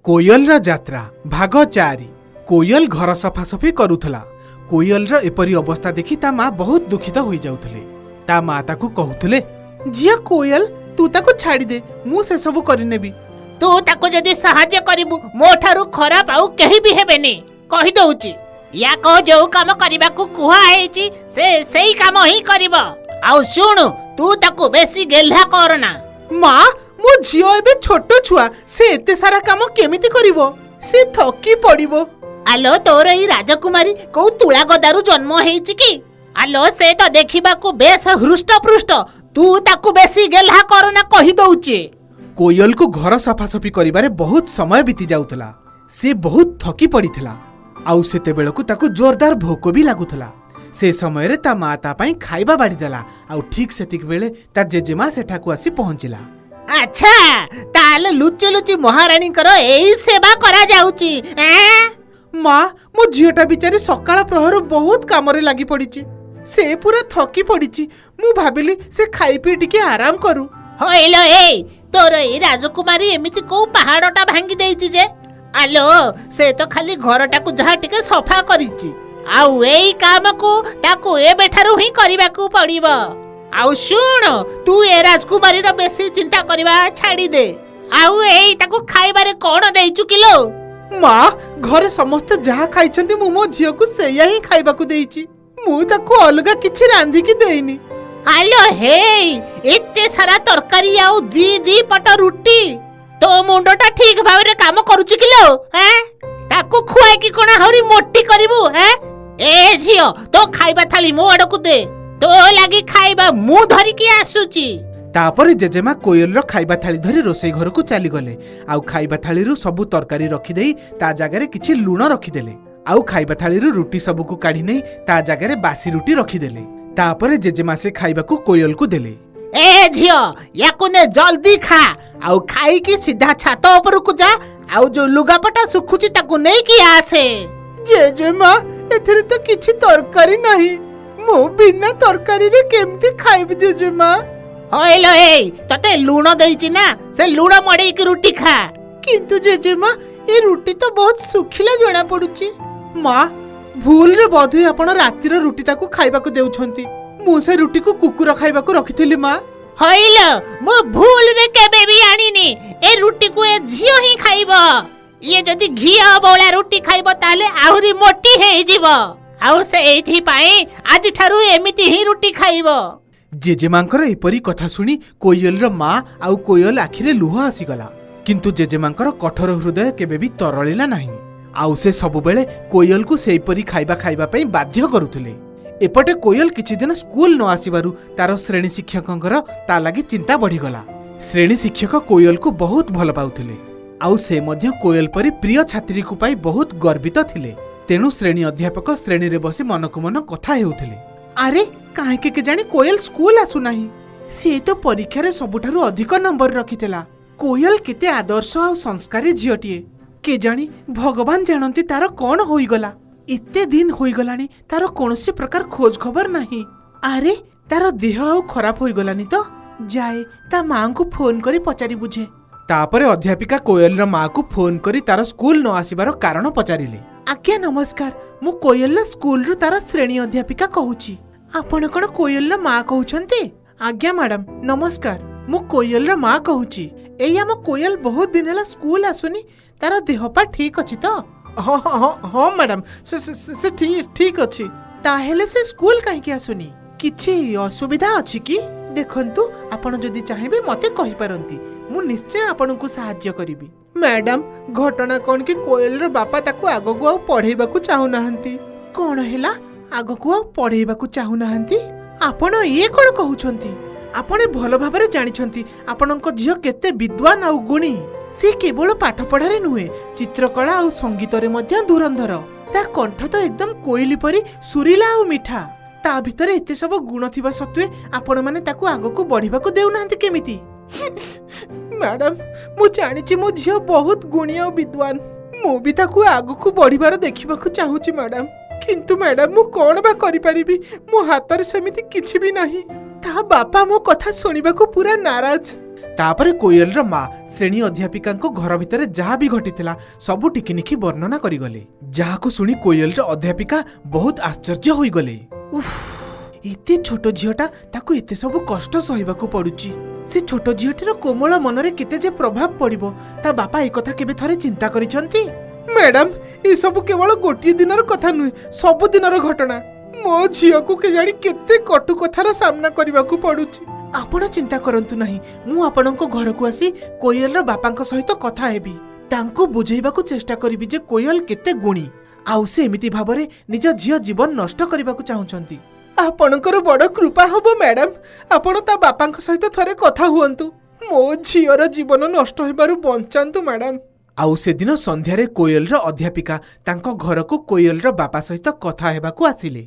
କୋୟଲର ଯାତ୍ରା ଭାଗ 4। କୋୟଲ ଘର ସଫାସଫି କରୁଥିଲା। କୋୟଲର ଏପରି ଅବସ୍ଥା ଦେଖି ତା ମା ବହୁତ ଦୁଃଖିତ ହୋଇଯାଉଥିଲେ। ତା ମା ତାକୁ କହୁଥିଲେ, ଝିଅ କୋୟଲ, ତୁ ତାକୁ ଛାଡ଼ିଦେ, ମୁଁ ସେସବୁ କରିନେବି। ତୁ ତାକୁ ଯଦି ସାହାଯ୍ୟ କରିବୁ, ମୋ ଠାରୁ ଖରାପ ଆଉ କେହି ବି ହେବେନି, କହିଦଉଛି। ୟାକୁ ଯୋଉ କାମ କରିବାକୁ କୁହା ହେଇଛି, ସେ ସେଇ କାମ ହିଁ କରିବ। ଆଉ ଶୁଣୁ, ତୁ ତାକୁ ବେଶୀ ଗେହ୍ଲା କରନା। ମା, ମୋ ଝିଅ ଏବେ ଛୋଟ ଛୁଆ, ସେ ଏତେ ସାରା କାମ କେମିତି କରିବ? ସେ ଥକି ପଡ଼ିବ। ଆଲୋ, ତୋର ଏଇ ରାଜକୁମାରୀ କୋଉ ତୁଳା ଗଦାରୁ ଜନ୍ମ ହେଇଛି କି? ଆଲୋ, ସେ ତ ଦେଖିବାକୁ ବେଶ ହୃଷ୍ଟପୃଷ୍ଟ। ତୁ ତାକୁ ବେଶୀ ଗେହ୍ଲା କରନା, କହିଦଉଛି। କୋୟଲକୁ ଘର ସଫାସଫି କରିବାରେ ବହୁତ ସମୟ ବିତି ଯାଉଥିଲା। ସେ ବହୁତ ଥକି ପଡ଼ିଥିଲା ଆଉ ସେତେବେଳକୁ ତାକୁ ଜୋରଦାର ଭୋକ ବି ଲାଗୁଥିଲା। ସେ ସମୟରେ ତା ମା ତା ପାଇଁ ଖାଇବା ବାଢ଼ିଦେଲା ଆଉ ଠିକ୍ ସେତିକି ବେଳେ ତା ଜେଜେମା ସେଠାକୁ ଆସି ପହଞ୍ଚିଲା। ଆଚ୍ଛା, ତାହେଲେ ଲୁଚି ଲୁଚି ମହାରାଣୀଙ୍କର ଏଇ ସେବା କରାଯାଉଛି, ଏଁ? ମା, ମୋ ଝିଅଟା ବିଚାରି ସକାଳ ପ୍ରହରୁ ବହୁତ କାମରେ ଲାଗି ପଡ଼ିଛି। ସେ ପୁରା ଥକି ପଡ଼ିଛି। ମୁଁ ଭାବିଲି ସେ ଖାଇ ପିଇ ଟିକେ ଆରାମ କରୁ। ହଇଲୋ ଏଇ, ତୋର ଏଇ ରାଜକୁମାରୀ ଏମିତି କୋଉ ପାହାଡଟା ଭାଙ୍ଗି ଦେଇଛି ଯେ? ଆଲୋ, ସେ ତ ଖାଲି ଘରଟାକୁ ଯାହା ଟିକେ ସଫା କରିଛି। ଆଉ ଏଇ କାମକୁ ତାକୁ ଏବେଠାରୁ ହିଁ କରିବାକୁ ପଡିବ। ଆଉ ଶୁଣ, ତୁ ଏ ରାଜକୁମାରୀର ବେଶୀ ଚିନ୍ତା କରିବା ଛାଡ଼ିଦେ। ଆଉ ଏଇ, ତାକୁ ଖାଇବାରେ କଣ ଦେଇଛୁ କିଲୋ? ମା, ଘରେ ସମସ୍ତେ ଯାହା ଖାଇଛନ୍ତି, ମୁଁ ମୋ ଝିଅକୁ ସେଇଆ ହିଁ ଖାଇବାକୁ ଦେଇଛି। ମୁଁ ତାକୁ ଅଲଗା କିଛି ରାନ୍ଧିକି ଦେଇନି। ଆଲୋ ହେଇ, ଏତେ ସାରା ତରକାରୀ ଆଉ ଦି ଦି ପଟ ରୁଟି, ତୋ ମୁଣ୍ଡଟା ଠିକ ଭାବରେ କାମ କରୁଛି କିଲୋ? ଏଁ? ତାକୁ ଖୁଆଇକି କଣ ଆହୁରି ମୋଟି କରିବୁ? ଏଁ? ଏ ଝିଅ, ତୋ ଖାଇବା ଥାଳି ମୋ ଆଡକୁ ଦେ। ତୋ ଲାଗି ଖାଇବା ମୁଁ ଧରିକି ଆସୁଛି। ତାପରେ ଜେଜେମା କୋୟଲର ଖାଇବା ଥାଳି ଧରି ରୋଷେଇ ଘରକୁ ଚାଲିଗଲେ ଆଉ ଖାଇବା ଥାଳିରୁ ସବୁ ତରକାରୀ ରଖିଦେଇ ତା ଜାଗାରେ କିଛି ଲୁଣ ରଖିଦେଲେ ଆଉ ଖାଇବା ଥାଳିରୁ ରୁଟି ସବୁକୁ କାଢି ନେଇ ତା ଜାଗାରେ ବାସି ରୁଟି ରଖିଦେଲେ। ତାପରେ ଜେଜେମା ସେ ଖାଇବାକୁ କୋୟଲକୁ ଦେଲେ। ଏ ଝିଅ, ୟାକୁ ନେ, ଜଲ୍ଦି ଖା ଆଉ ଖାଇକି ସିଧା ଛାତ ଉପରକୁ ଯା ଆଉ ଯୋଉ ଲୁଗାପଟା ଶୁଖୁଛି ତାକୁ ନେଇକି ଆସେ। ଜେଜେମା, ଏଥିରେ ତ କିଛି ତରକାରୀ ନାହିଁ। ମୁଁ ବିନା ତରକାରୀରେ କେମିତି ଖାଇବି ଜେଜେମା? ହଇଲୋ ଏଇ, ତତେ ଲୁଣ ଦେଇଛି ନା, ସେ ଲୁଣ ମଡେଇକି ରୁଟି ଖା। କିନ୍ତୁ ଜେଜେମା, ଏ ରୁଟି ତ ବହୁତ ଶୁଖିଲା ଜଣା ପଡୁଛି। ମା, ଭୁଲରେ ବୋଧହୁଏ ଆପଣ ରାତିର ରୁଟି ତାକୁ ଖାଇବାକୁ ଦେଉଛନ୍ତି। ମୁଁ ସେ ରୁଟିକୁ କୁକୁର ଖାଇବାକୁ ରଖିଥିଲି ମା। ହଇଲ, ମୁଁ ଭୁଲରେ କେବେ ବି ଆଣିନି। ଏ ରୁଟିକୁ ଏ ଝିଅ ହିଁ ଖାଇବ। ଇଏ ଯଦି ଘିଅ ବଉଳା ରୁଟି ଖାଇବ, ତାହେଲେ ଆହୁରି ମୋଟି ହେଇଯିବ। ଆଉ ସେଇଥିପାଇଁ ଆଜିଠାରୁ ଏମିତି ହିଁ ରୁଟି ଖାଇବ। ଜେଜେମାଙ୍କର ଏପରି କଥା ଶୁଣି କୋୟଲର ମା ଆଉ କୋୟଲ ଆଖିରେ ଲୁହ ଆସିଗଲା। କିନ୍ତୁ ଜେଜେମାଙ୍କର କଠୋର ହୃଦୟ କେବେ ବି ତରଳିଲା ନାହିଁ ଆଉ ସେ ସବୁବେଳେ କୋୟଲକୁ ସେଇପରି ଖାଇବା ଖାଇବା ପାଇଁ ବାଧ୍ୟ କରୁଥିଲେ। ଏପଟେ କୋୟଲ କିଛି ଦିନ ସ୍କୁଲ ନ ଆସିବାରୁ ତାର ଶ୍ରେଣୀ ଶିକ୍ଷକଙ୍କର ତା ଲାଗି ଚିନ୍ତା ବଢ଼ିଗଲା। ଶ୍ରେଣୀ ଶିକ୍ଷକ କୋୟଲକୁ ବହୁତ ଭଲ ପାଉଥିଲେ ଆଉ ସେ ମଧ୍ୟ କୋୟଲ ପରି ପ୍ରିୟ ଛାତ୍ରୀକୁ ପାଇ ବହୁତ ଗର୍ବିତ ଥିଲେ। ତେଣୁ ଶ୍ରେଣୀ ଅଧ୍ୟାପକ ଶ୍ରେଣୀରେ ବସି ମନକୁ ମନ କଥା ହେଉଥିଲେ, ଆରେ, କାହିଁକି କେଜାଣି କୋୟଲ ସ୍କୁଲ ଆସୁନାହିଁ? ସେ ତ ପରୀକ୍ଷାରେ ସବୁଠାରୁ ଅଧିକ ନମ୍ବର ରଖିଥିଲା। କୋୟଲ କେତେ ଆଦର୍ଶ ଆଉ ସଂସ୍କାରୀ ଝିଅଟିଏ। କେଜାଣି, ଭଗବାନ ଜାଣନ୍ତି ତାର କଣ ହୋଇଗଲା। ଏତେ ଦିନ ହୋଇଗଲାଣି, ତାର କୌଣସି ପ୍ରକାର ଖୋଜ ଖବର ନାହିଁ। ଆରେ, ତାର ଦେହ ଆଉ ଖରାପ ହୋଇଗଲାନି ତ? ଯାଏ, ତା ମାଙ୍କୁ ଫୋନ କରି ପଚାରି ବୁଝେ। ତାପରେ ଅଧ୍ୟାପିକା କୋୟଲର ମାକୁ ଫୋନ କରି ତାର ସ୍କୁଲ ନ ଆସିବାର କାରଣ ପଚାରିଲେ। ଆଜ୍ଞା ନମସ୍କାର, ମୁଁ କୋୟଲର ସ୍କୁଲରୁ ତାର ଶ୍ରେଣୀ ଅଧ୍ୟାପିକା କହୁଛି। ଆପଣ କଣ କୋୟଲର ମା କହୁଛନ୍ତି? ଆଜ୍ଞା ମ୍ୟାଡାମ, ନମସ୍କାର, ମୁଁ କୋୟଲର ମା କହୁଛି। ଏଇ ଆମ କୋୟଲ ବହୁତ ଦିନ ହେଲା ସ୍କୁଲ ଆସୁନି, ତାର ଦେହ ପା ଠିକ ଅଛି ତ? ହଁ ହଁ ହଁ ହଁ ମ୍ୟାଡାମ, ସେ ଠିକ ଅଛି। ତାହେଲେ ସେ ସ୍କୁଲ କାହିଁକି ଆସୁନି? କିଛି ଅସୁବିଧା ଅଛି କି? ଦେଖନ୍ତୁ, ଆପଣ ଯଦି ଚାହିଁବେ ମତେ କହିପାରନ୍ତି, ମୁଁ ନିଶ୍ଚୟ ଆପଣଙ୍କୁ ସାହାଯ୍ୟ କରିବି। ମ୍ୟାଡାମ, ଘଟଣା କ'ଣ କି କୋୟଲର ବାପା ତାକୁ ଆଗକୁ ଆଉ ପଢେଇବାକୁ ଚାହୁଁନାହାନ୍ତି। କ'ଣ ହେଲା? ଆଗକୁ ଆଉ ପଢେଇବାକୁ ଚାହୁଁନାହାନ୍ତି? ଆପଣ ଇଏ କ'ଣ କହୁଛନ୍ତି? ଆପଣ ଭଲ ଭାବରେ ଜାଣିଛନ୍ତି ଆପଣଙ୍କ ଝିଅ କେତେ ବିଦ୍ୱାନ ଆଉ ଗୁଣୀ। ସେ କେବଳ ପାଠ ପଢ଼ାରେ ନୁହେଁ, ଚିତ୍ରକଳା ଆଉ ସଙ୍ଗୀତରେ ମଧ୍ୟ ଧୁରନ୍ଧର। ତା କଣ୍ଠ ତ ଏକଦମ କୋଇଲି ପରି ସୁରିଲା ଆଉ ମିଠା। ତା ଭିତରେ ଏତେ ସବୁ ଗୁଣ ଥିବା ସତ୍ତ୍ୱେ ଆପଣମାନେ ତାକୁ ଆଗକୁ ବଢିବାକୁ ଦେଉନାହାନ୍ତି କେମିତି? ମ୍ୟାଡାମ, ମୁଁ ଜାଣିଛି ମୋ ଝିଅ ବହୁତ ଗୁଣୀ ଆଉ ବିଦ୍ୱାନ। ମୁଁ ବି ତାକୁ ଆଗକୁ ବଢିବାର ଦେଖିବାକୁ ଚାହୁଁଛି ମ୍ୟାଡାମ। କିନ୍ତୁ ମ୍ୟାଡାମ, ମୁଁ କ'ଣ ବା କରିପାରିବି? ମୋ ହାତରେ ସେମିତି କିଛି ବି ନାହିଁ। ତା ବାପା ମୋ କଥା ଶୁଣିବାକୁ ପୁରା ନାରାଜ। ତାପରେ କୋୟଲର ମା ଶ୍ରେଣୀ ଅଧ୍ୟାପିକାଙ୍କ ଘର ଭିତରେ ଯାହା ବି ଘଟିଥିଲା ସବୁ ଟିକିନିଖି ବର୍ଣ୍ଣନା କରିଗଲେ, ଯାହାକୁ ଶୁଣି କୋୟଲର ଅଧ୍ୟାପିକା ବହୁତ ଆଶ୍ଚର୍ଯ୍ୟ ହୋଇଗଲେ। ଉଫ୍, ଏତେ ଛୋଟ ଝିଅଟା, ତାକୁ ଏତେ ସବୁ କଷ୍ଟ ସହିବାକୁ ପଡୁଛି। ସେ ଛୋଟ ଝିଅଟିର କୋମଳ ମନରେ କେତେ ଯେ ପ୍ରଭାବ ପଡ଼ିବ, ତା ବାପା ଏକଥା କେବେ ଥରେ ଚିନ୍ତା କରିଛନ୍ତି? ମ୍ୟାଡାମ, ଏସବୁ କେବଳ ଗୋଟିଏ ଦିନର କଥା ନୁହେଁ, ସବୁ ଦିନର ଘଟଣା। ମୋ ଝିଅକୁ କେଜାଣି କେତେ କଟୁ କଥାର ସାମ୍ନା କରିବାକୁ ପଡୁଛି। ଆପଣ ଚିନ୍ତା କରନ୍ତୁ ନାହିଁ, ମୁଁ ଆପଣଙ୍କ ଘରକୁ ଆସି କୋୟଲର ବାପାଙ୍କ ସହିତ କଥା ହେବି। ତାଙ୍କୁ ବୁଝେଇବାକୁ ଚେଷ୍ଟା କରିବି ଯେ କୋୟଲ କେତେ ଗୁଣୀ, ଆଉ ସେ ଏମିତି ଭାବରେ ନିଜ ଝିଅ ଜୀବନ ନଷ୍ଟ କରିବାକୁ ଚାହୁଁଛନ୍ତି। ଆପଣଙ୍କର ବଡ଼ କୃପା ହବ ମ୍ୟାଡାମ, ଆପଣ ତା ବାପାଙ୍କ ସହିତ ଥରେ କଥା ହୁଅନ୍ତୁ। ମୋ ଝିଅର ଜୀବନ ନଷ୍ଟ ହେବାରୁ ବଞ୍ଚାନ୍ତୁ ମ୍ୟାଡାମ। ଆଉ ସେଦିନ ସନ୍ଧ୍ୟାରେ କୋୟଲର ଅଧ୍ୟାପିକା ତାଙ୍କ ଘରକୁ କୋୟଲର ବାପା ସହିତ କଥା ହେବାକୁ ଆସିଲେ।